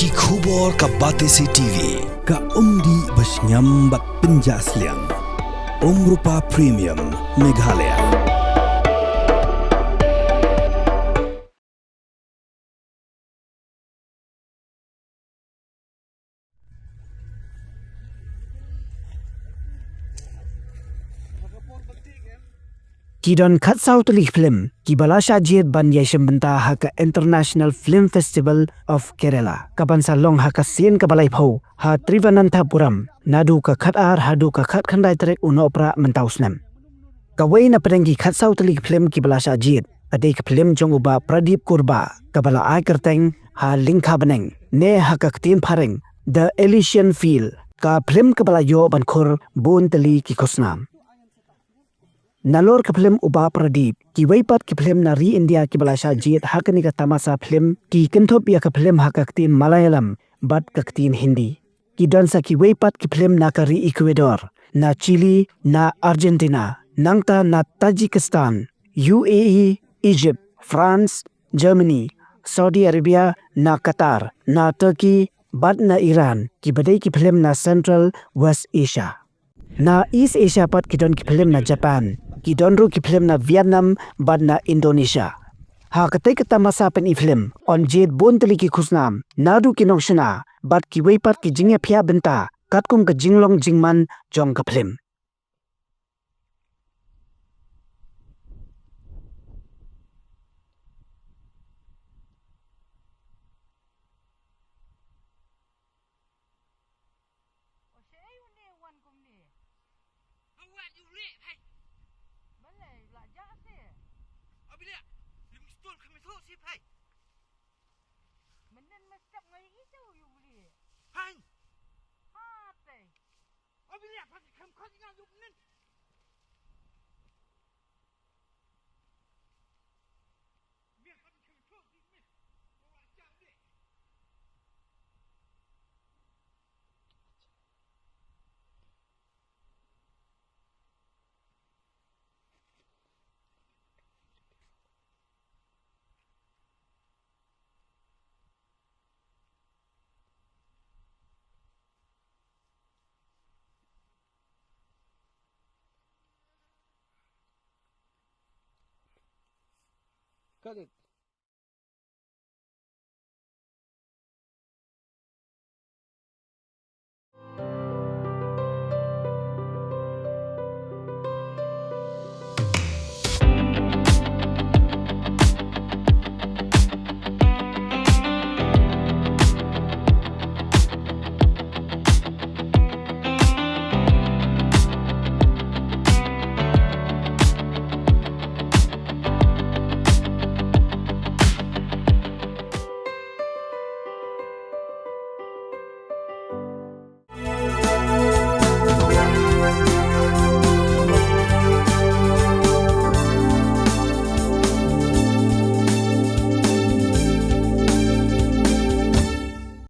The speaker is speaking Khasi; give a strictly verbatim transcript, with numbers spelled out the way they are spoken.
Ki khubor ka Batesi T V, ka umdih ba shngiam bad pynjah sliang. Umrupa Premium, Meghalaya. Ki don khatsaw tylli ki phlim kiba la shah jied ban ïashem bynta ha ka International Film Festival of Kerala, kaban sa long ha ka sien kaba laiphew ha Thiruvananthapuram, naduh ka khatar haduh ka khatkhyndai tarik u Nohprah mynta u snem. Kawei na pdeng ki khatsaw tylli ki phlim kiba la shah jied ka dei ka phlim jong u Bah Pradeep Kurbah, kaba la ai kyrteng Ha Lyngkha Bneng, ne ha ka ktien phareng The Elysian Field, ka phlim kaba la ïoh ban khur bun tylli ki khusnam. Nalor ka phlim u Bah Pradeep, kiwei pat ki phlim na ri India kiba la shah jied ha kane ka tamasa phlim ki kynthup ïa ka phlim ha ka ktien Malayalam bad ka ktien Hindi. Ki don sa kiwei pat ki phlim na ka ri Ecuador, na Chile, na Argentina, nangta na Tajikistan, U A E, Egypt, France, Germany, Saudi Arabia, na Qatar, na Turkey, bad na Iran, kiba dei ki phlim na Central West Asia. Na East Asia pat ki don ki phlim na Japan, ki don ruh ki phlim na Vietnam bad na Indonesia. Ha katei ka tamasa pyni phlim yn jied bun tylli ki khusnam, naduh ki nongshna bad kiwei pat ki jingïaphiah bynta katkum ka jinglong jingman jong ka phlim. O, shaei une u wan kumne? Awa, u leh, hai. Balei, u la jah se? Abi leh, lim stol kami tu si, hai. Mynnin mestep ngai i tu, u leh. Hai. Ha, tei. Abi leh, pati kam khot nga yup nin. Cut it.